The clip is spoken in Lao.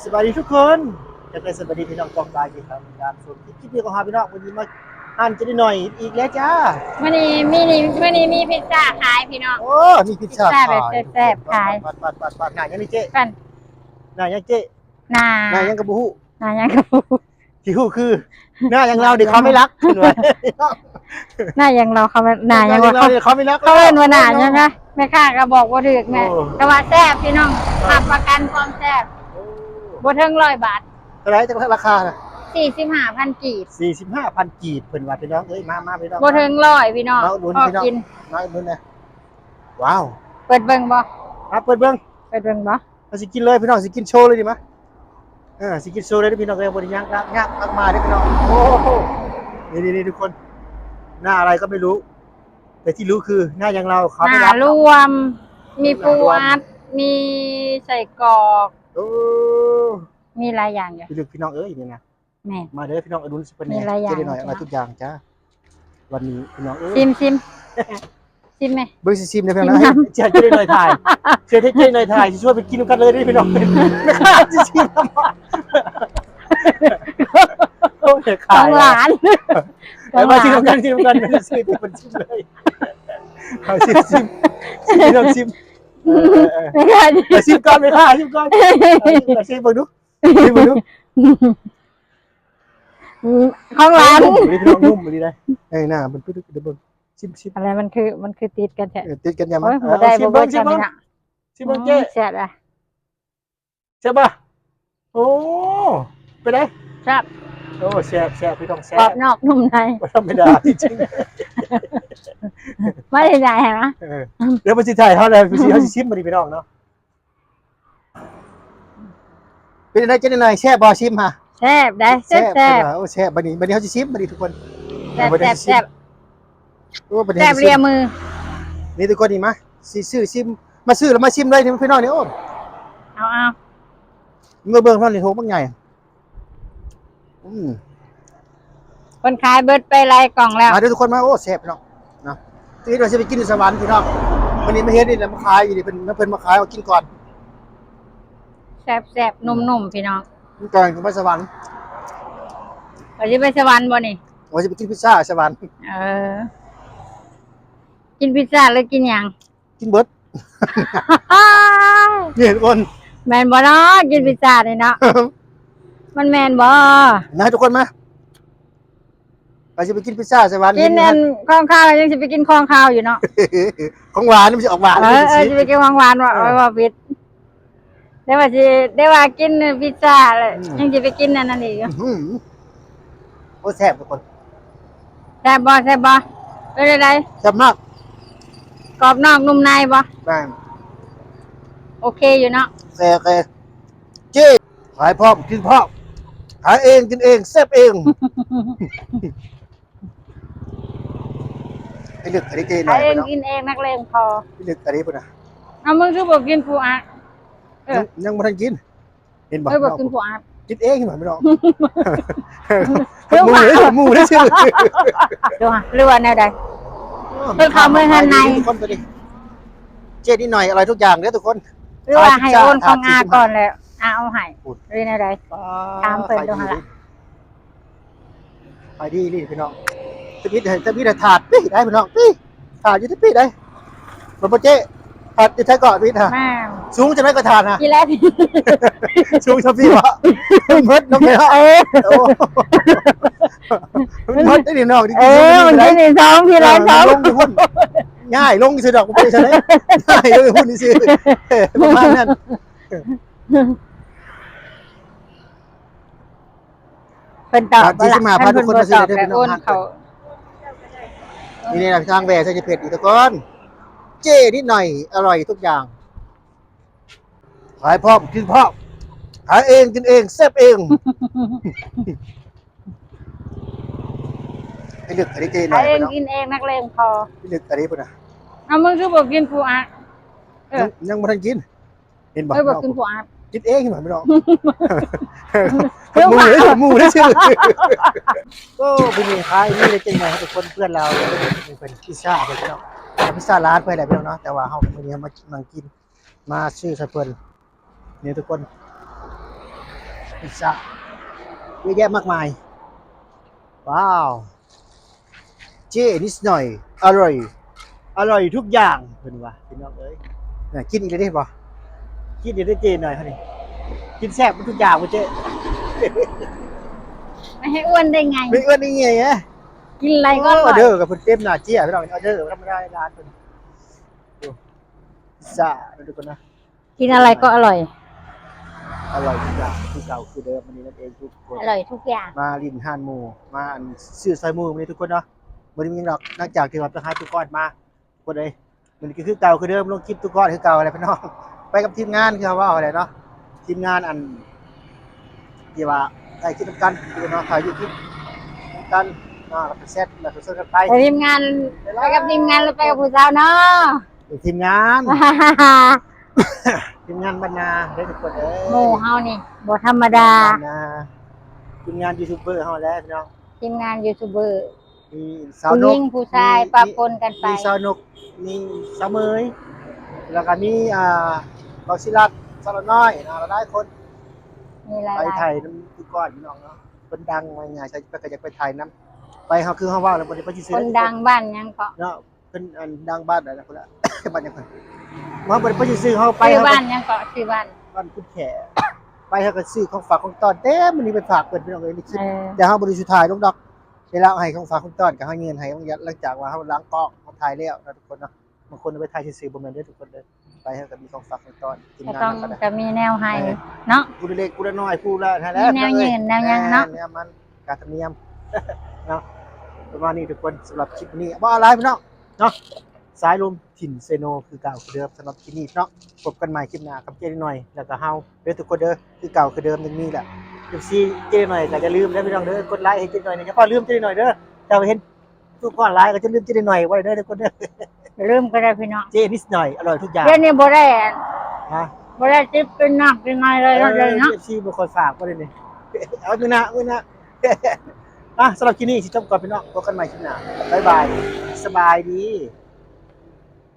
ສະບາຍດີທຸກຄົນ ຈະໄປສະບາຍດີພີ່ນ້ອງກອງຫຼາຍທີ່ເຂົ້າມາຕາມຊົມຄລິບນີ້ຂອງເຮົາພີ່ນ້ອງ. ມື້ນີ້ມາຮ້ານເຈນ້ອຍອີກແລ້ວຈ້າ. ມື້ນີ້ມີນີ້ ມື້ນີ້ມີພິດຊາຂາຍພີ່ນ້ອງ. ໂອ້ ມີພິດຊາຂາຍ ພິດຊາແບບແຊບໆຂາຍ. ປາດໆໆໆ ໜ້າຫຍັງນີ້ເຈ້? ໜ້າຫຍັງເຈ້? ໜ້າ ໜ້າຫຍັງກໍບໍ່ຮູ້ ໜ້າຫຍັງກໍບໍ່ຮູ້ ທີ່ຮູ້ຄື ໜ້າຫຍັງລາວເດ ເຂົາໄມ່ລັກ ເພິ່ນວ່າ. ໜ້າຫຍັງລາວ ເຂົາ ໜ້າຫຍັງວ່າ ເຂົາໄມ່ລັກ ເຂົາເອີ້ນວ່າໜ້າຫຍັງນະ? ແມ່ຄ້າກໍບອກບໍ່ຖືກແມ່. ໂອ້ ແຕ່ວ່າແຊບພີ່ນ້ອງ ຮັບປະກັນຄວາມແຊບ. ໂອ້ ບໍ່ເຖິງຮ້ອຍບາດ. ເທົ່າໃດ ລາຄານະ? ສີ່ສິບຫ້າພັນກີບ. ສີ່ສິບຫ້າພັນກີບ ເພິ່ນວ່າພີ່ນ້ອງເອີຍ. ມາ ມາພີ່ນ້ອງ ບໍ່ເຖິງຮ້ອຍພີ່ນ້ອງ ມາອຸດໜູນພີ່ນ້ອງ ມາອຸດໜູນນະ. ວ້າວ ເປີດເບິ່ງບໍ່? ມາເປີດເບິ່ງ ເປີດເບິ່ງບໍ່? ເຮົາຊິກິນເລີຍພີ່ນ້ອງ ຊິກິນໂຊເລີຍນີ້ມາ. ເອີ ຊິກິນໂຊເລີຍພີ່ນ້ອງເອີຍ ບໍ່ໄດ້ຍາກ ຍາກມາກມາເດ້ພີ່ນ້ອງ. ໂອ້ໂຫ ນີ້ໆໆ ທຸກຄົນ ໜ້າອະໄລກໍໄມ່ຮູ້ ແຕ່ທີ່ຮູ້ຄືໜ້າຫຍັງລາວ ເຂົາໄມ່ລັກ ໜ້າລວມ ມີປູອັດ ມີໄສ້ກອກ ໂອ້ ມີຫຼາຍຢ່າງຢູ່ ພີ່ນ້ອງເອີຍ ນີ້ນະ. ແມ່ນ ມາເດີພີ່ນ້ອງ ອຸດໜູນເຈນ້ອຍ ເອົາໄວ້ທຸກຢ່າງຈ້າ. ວັນນີ້ພີ່ນ້ອງເອີຍ ຊິມ ຊິມ ຊິມແມ່. ເບິ່ງຊິຊິມເດີພີ່ນ້ອງນະ ເຮັດໃຫ້ເຈນ້ອຍຖ່າຍ ເຮັດໃຫ້ເຈນ້ອຍຖ່າຍ ຊິຊວນໄປກິນນຳກັນເລີຍເດ້ພີ່ນ້ອງ. ແມ່ຄ້າຊິຊິມ ໂອ້ຍ ຂາຍຂອງຫຼານ ເອົາມາຊິມນຳກັນ ຊິມນຳກັນ ຊື້ເປັນຊິມເລີຍ. ເອົາຊິມ ຊິມ ຊິມພີ່ນ້ອງຊິມ. ເອີ ເອີ ເອີ ແມ່ຄ້າຊິມກ່ອນ ແມ່ຄ້າຊິມກ່ອນ ເອີ ຊິມເບິ່ງດູ. ຊິມເບິ່ງດູ ອືມ ຂອງຫຼານ ເອີ ນຸ້ມອີ່ຫຼີພີ່ນ້ອງ ນຸ້ມອີ່ຫຼີເດ້. ເອີ ໜ້າມັນຄື ເດີເບິ່ງ ຊິມ ຊິມ ອະໄລ ມັນຄື ມັນຄືຕິດກັນແທ້? ເອີ ຕິດກັນຫຍັງ? ໂອ້ຍ ບໍ່ໄດ້ ເອີ ຊິມເບິ່ງ ຊິມເບິ່ງ ຊິມເບິ່ງເຈ້. ອືມ ແຊບລະ ແຊບບໍ່? ໂອ້ ເປັນໃດ? ແຊບ ໂອ້ ແຊບ ແຊບ ພີ່ນ້ອງ ແຊບ ກອບນອກນຸ້ມໃນ ບໍ່ທຳມະດາຈິງໆ. ມາໄດ້ໄດ້ຫວະ? ເອີ ດຽວມັນຊິຖ່າຍເຮົາແລ້ວ ເຮົາຊິຊິມບາດນີ້ພີ່ນ້ອງເນາະ. ເປັນຈັ່ງໃດ ເຈນ້ອຍ ແຊບບໍ່? ຊິມຫາ ແຊບໄດ໋ ແຊບ ແຊບ ແຊບ. ໂອ້ ແຊບ ບາດນີ້ ບາດນີ້ເຮົາຊິຊິມ ບາດນີ້ທຸກຄົນ ແຊບ ແຊບ ແຊບ. ໂອ້ ບາດນີ້ ແຊບລຽມື ນີ້ທຸກຄົນ ນີ້ມາ ຊິຊື້ຊິມ ມາຊື້ແລ້ວມາຊິມເລີຍນີ້ພີ່ນ້ອງນີ້. ໂອ້ ເອົາ ເອົາ ມາເບິ່ງເນາະ ນີ້ໂຖບັກໃຫຍ່. ອືມ ເພິ່ນຂາຍເບິດໄປຫຼາຍກ່ອງແລ້ວ. ມາເດີທຸກຄົນມາ. ໂອ້ ແຊບພີ່ນ້ອງເນາະ. ຄິດວ່າຊິໄປກິນຢູ່ສະຫວັນພີ່ນ້ອງ ມື້ນີ້ມາເຫັນນີ້ແຫຼະ ມາຂາຍຢູ່ນີ້ ເພິ່ນ ເພິ່ນມາຂາຍ ເອົາກິນກ່ອນ. ແຊບໆ ນຸ້ມໆ ພີ່ນ້ອງ ກິນກ່ອນ ໄປສະຫວັນ. ວ່າຊິໄປສະຫວັນບໍ່ນີ້? ວ່າຊິໄປກິນພິຊຊາສະຫວັນ. ເອີ ກິນພິຊຊາຫຼືກິນຫຍັງ? ກິນເບິດ ນີ້ທຸກຄົນ ແມ່ນບໍ່ເນາະ? ກິນພິຊຊານີ້ເນາະ ມັນແມ່ນບໍ່? ມາທຸກຄົນມາ ວ່າຊິໄປກິນພິຊຊາໃສ່ຫວານ ກິນອັນຂອງຄາວ ຍັງຊິໄປກິນຂອງຄາວຢູ່ເນາະ. ຂອງຫວານມັນຊິອອກຫວານ. ເອີ ເອີ ຊິໄປກິນຂອງຫວານວ່າ ເອີ ເອີ ເວົ້າຜິດ. ໄດ້ວ່າຊິ ໄດ້ວ່າກິນພິຊຊາແລ້ວ ອືມ ຍັງຊິໄປກິນອັນນັ້ນອີກຢູ່. ອື ໂອ້ ແຊບທຸກຄົນ. ແຊບບໍ່? ແຊບບໍ່? ເປັນຈັ່ງໃດ? ແຊບມາກ. ກອບນອກນຸ້ມໃນບໍ່? ແມ່ນ. ໂອເຄຢູ່ເນາະ. ໂອເຄ ໂອເຄ. ເຈ້ ຂາຍພ້ອມ ກິນພ້ອມ ຂາຍເອງ ກິນເອງ ແຊບເອງ. ໄປລຶກ ອັນນີ້ເຈ້ ຂາຍເອງ ກິນເອງ ນັກເລງພໍ ໄປລຶກ ອັນນີ້ພຸ້ນນະ. ເອົາ ມຶງຄືບໍ່ກິນປູອັດ? ເອີ ຍັງ ຍັງບໍ່ທັນກິນ. ເຫັນບໍ່? ເອີ ບໍ່ກິນປູອັດ ກິນເອງເຫັນບໍ່ພີ່ນ້ອງ? ໝູເດ້ ໝູເດ້ຊື່ ຫຼືວ່າແນວໃດ? ເພິ່ນເຂົ້າເມືອງຫັ້ນໃນ ເຈນິດໜ້ອຍ ອະຮ່ອຍທຸກຢ່າງເດີທຸກຄົນ. ຫຼືວ່າໃຫ້ໂອນຂອງອາກ່ອນແລ້ວ ອາເອົາໃຫ້ ຫຼືແນວໃດ? ຖາມເພິ່ນດູຫັ້ນລະ. ຂາຍດີອີ່ຫຼີພີ່ນ້ອງ ທຳອິດ ທຳອິດຖາດປີ້ໄດ໋ພີ່ນ້ອງ ປີ້ ຖາດຢູ່ທີ່ປີ້ໄດ໋. ແມ່ນບໍ່ເຈ້? ຖາດຢູ່ໄທເກາະພີ້ນະ. ແມ່ນ. ສູງຈຳໄດ້ກໍຖາດນະ? ອີ່ແລ້ວ ສູງຊຳພີ້ບໍ? ມັນເໝິດເນາະພີ່ນ້ອງ. ເອີ ໂອ້ ມັນເໝິດໄດ໋ພີ່ນ້ອງ. ເອີ ມັນເປັນອີ່ສອງພີ້ ເອີ ຫຼາຍສອງ ມັນລົງຢູ່ພຸ້ນ ງ່າຍລົງຊື່ດອກ ບໍ່ເປັນຈັ່ງໃດ ງ່າຍລົງຢູ່ພຸ້ນຊື່ ປະມານນັ້ນ. ເພິ່ນຕອບບໍ່ລະ? ຄັນເພິ່ນບໍ່ຕອບແລ້ວໂອນເຂົ້າ. ນີ້ນະ ທາງແວ່ໃສ່ເຜັດອີກທຸກຄົນ. ເຈນິດໜ້ອຍ ອະຮ່ອຍທຸກຢ່າງ ຂາຍພ້ອມ ກິນພ້ອມ ຂາຍເອງ ກິນເອງ ແຊບເອງ. ໄປລຶກອັນນີ້ເຈໜ້ອຍ ຂາຍເອງ ພີ່ນ້ອງ ກິນເອງ ນັກເລງພໍ ໄປລຶກອັນນີ້ພຸ້ນນະ. ເອົາ ມຶງຄືບໍ່ກິນປູອັດ? ເອີ ຍັງ ຍັງບໍ່ທັນກິນ. ເຫັນບໍ່? ເອີ ບໍ່ກິນປູອັດ ກິນເອງເຫັນບໍ່ພີ່ນ້ອງ? ໝູເດ້ ໝູເດ້ຊື່. ໂອ້ ມື້ນີ້ຂາຍມີໄດ້ເກັ່ງໃນທຸກຄົນ ເພື່ອນລາວເປັນພິຊຊາເພິ່ນເນາະ ພິຊຊາຮ້ານເພິ່ນແຫຼະພີ່ນ້ອງເນາະ. ແຕ່ວ່າເຮົາ ມື້ນີ້ເຮົາມານັ່ງກິນ ມາຊື້ໃຫ້ເພິ່ນ ນີ້ທຸກຄົນ. ສະ ເຍອະແຍະມາກມາຍ. ວ້າວ ເຈ້ນິດໜ່ອຍ ອະຮ່ອຍ ອະຮ່ອຍທຸກຢ່າງ ເພິ່ນວ່າ ພີ່ນ້ອງເອີຍ. ນະ ກິນອີກແລ້ວເດ້ບໍ່? ກິນອີກແລ້ວເຈ້ໜ່ອຍເຮົານີ້ ກິນແຊບໝົດທຸກຢ່າງບໍ່ເຈ້? ໄມ່ໃຫ້ອ້ວນໄດ້ໄງ ໄມ່ອ້ວນໄດ້ໄງ? ກິນໄລກໍອະຮ່ອຍເດີ. ກັບເພິ່ນເຕັມໜ້າເຈ້ພີ່ນ້ອງ ອອເດີບໍ່ທຳມະດາ ຮ້ານເພິ່ນ. ສະ ທຸກຄົນນະ ກິນອະໄລກໍອະຮ່ອຍ ອະຮ່ອຍທຸກຢ່າງ ຄືເກົ່າຄືເດີມມື້ນີ້ນັ້ນເອງທຸກຄົນ ອະຮ່ອຍທຸກຢ່າງ. ມາຫຼິ້ນຮ້ານໝູ່ ມາອັນຊື້ຊອຍໝູ່ມື້ນີ້ທຸກຄົນເນາະ. ບໍ່ໄດ້ມີຫຍັງດອກ ຫຼັງຈາກທີ່ວ່າໄປຫາຕູ້ກ້ອນມາ ທຸກຄົນເອີຍ. ມື້ນີ້ກໍຄືເກົ່າຄືເດີມ ລົງຄລິບຕູ້ກ້ອນຄືເກົ່າຫັ້ນແຫຼະພີ່ນ້ອງ ໄປກັບທີມງານຄືເຮົາເວົ້າຫັ້ນແຫຼະເນາະ ທີມງານອັນ ທີ່ວ່າຖ່າຍຄລິບນຳກັນເນາະ ຖ່າຍຢູທູບນຳກັນເນາະ ແລ້ວກໍແຊັດ ແລ້ວກໍຊວນກັນໄປ ໄປທີມງານ ໄປກັບທີມງານ ຫຼືໄປກັບຜູ້ສາວເນາະ? ເປັນທີມງານ ທີມງານບ້ານນາເດີທຸກຄົນເອີຍ. ໝູ່ເຮົານີ້ບໍ່ທຳມະດາ ບ້ານນາ ທີມງານຢູທູບເບີເຮົາແຫຼະພີ່ນ້ອງ ທີມງານຢູທູບເບີ ມີສາວນົກ ຜູ້ຍິງຜູ້ຊາຍ ມີ ປະປົນກັນໄປ ມີສາວນົກ ມີສາວເໝີຍ ແລ້ວກໍມີ ອ່າ ບັກສີລັດ ສາວນ້ອຍ ຫຼາຍໆຄົນ ມີຫຼາຍໆ ໄປຖ່າຍນຳທຸກຄົນພີ່ນ້ອງເນາະ. ເພິ່ນດັງວ່າງ່າຍໆ ໃສເພິ່ນກໍຢາກໄປຖ່າຍນຳ ໄປເຮົາຄືເຮົາເວົ້າແລ້ວບໍ່ໄດ້ໄປຊື່ໆ ຄົນດັງບ້ານຫຍັງເກາະເນາະ ເພິ່ນອັນດັງບ້ານໃດນະ ພຸ້ນລະ ບ້ານຫຍັງເພິ່ນ ເຮົາບໍ່ໄດ້ໄປຊື່ໆ ເຮົາໄປ ຊື່ບ້ານຫຍັງເກາະ ຊື່ບ້ານ ບ້ານກຸດແຂ ໄປເຮົາກໍຊື້ຂອງຝາກຂອງຕ້ອນເຕັມມື້ນີ້ໄປຝາກເພິ່ນ ພີ່ນ້ອງເອີຍ ໃນຄລິບ ແຕ່ເຮົາບໍ່ໄດ້ຊິຖ່າຍລົງດອກ ເວລາເຮົາໃຫ້ຂອງຝາກຂອງຕ້ອນກໍເຮົາຍື່ນໃຫ້ ຫຼັງຈາກວ່າເຮົາລ້າງກ້ອງ ເຮົາຖ່າຍແລ້ວນະທຸກຄົນເນາະ. ບາງຄົນໄປຖ່າຍຊື່ໆ ບໍ່ແມ່ນເດີທຸກຄົນເດີ ໄປເຮົາກໍມີຂອງຝາກຂອງຕ້ອນ ທີມງານເຮົາກໍໄດ້ ກໍມີແນວໃຫ້ເນາະ ຜູ້ລະເລັກຜູ້ລະນ້ອຍ ຜູ້ລະນັ້ນແຫຼະ ມີແນວຍື່ນແນວຫຍັງເນາະ ແມ່ນ ແນວມັນ ການທຳນຽມເນາະ. ປະມານນີ້ທຸກຄົນ ສຳລັບຄລິບນີ້ບໍ່ຫຼາຍພີ່ນ້ອງເນາະ ສາຍລົມຖິ່ນເຊໂນ ຄືເກົ່າຄືເດີມ ສຳລັບຄລິບນີ້ເນາະ. ພົບກັນໃໝ່ຄລິບໜ້າກັບເຈ້ໜ້ອຍ ແລ້ວກໍເຮົາເດີທຸກຄົນເດີ ຄືເກົ່າຄືເດີມ ຍັງມີແຫຼະ ເອັຟຊີ ເຈ້ໜ້ອຍ ກໍຢ່າລືມເດີພີ່ນ້ອງເດີ ກົດໄລໃຫ້ເຈ້ໜ້ອຍແດ່ ຢ່າຟ້າວລືມເຈ້ໜ້ອຍເດີ ຖ້າເຫັນ ທຸກຄົນຫຼາຍກໍຈະລືມເຈ້ໜ້ອຍບໍ່ໄດ້ເດີທຸກຄົນເດີ ລືມກໍໄດ້ພີ່ນ້ອງ ເຈ້ນິດໜ້ອຍ ອະຮ່ອຍທຸກຢ່າງ ດຽວນີ້ບໍ່ໄດ້ ຮະ ບໍ່ໄດ້ຕິດເປັນນ້ຳເປັນໄມ້ເລີຍເນາະ ເອີ ດຽວນີ້ເນາະ ເອັຟຊີ ບໍ່ຄ່ອຍຝາກບໍ່ໄດ້ນີ້ ເອົາມື້ໜ້າ ມື້ໜ້າ ອ່ະ ສຳລັບຄລິບນີ້ຊິຈົບກ່ອນພີ່ນ້ອງ ພົບກັນໃໝ່ຄລິບໜ້າ ບາຍບາຍ ສະບາຍດີ.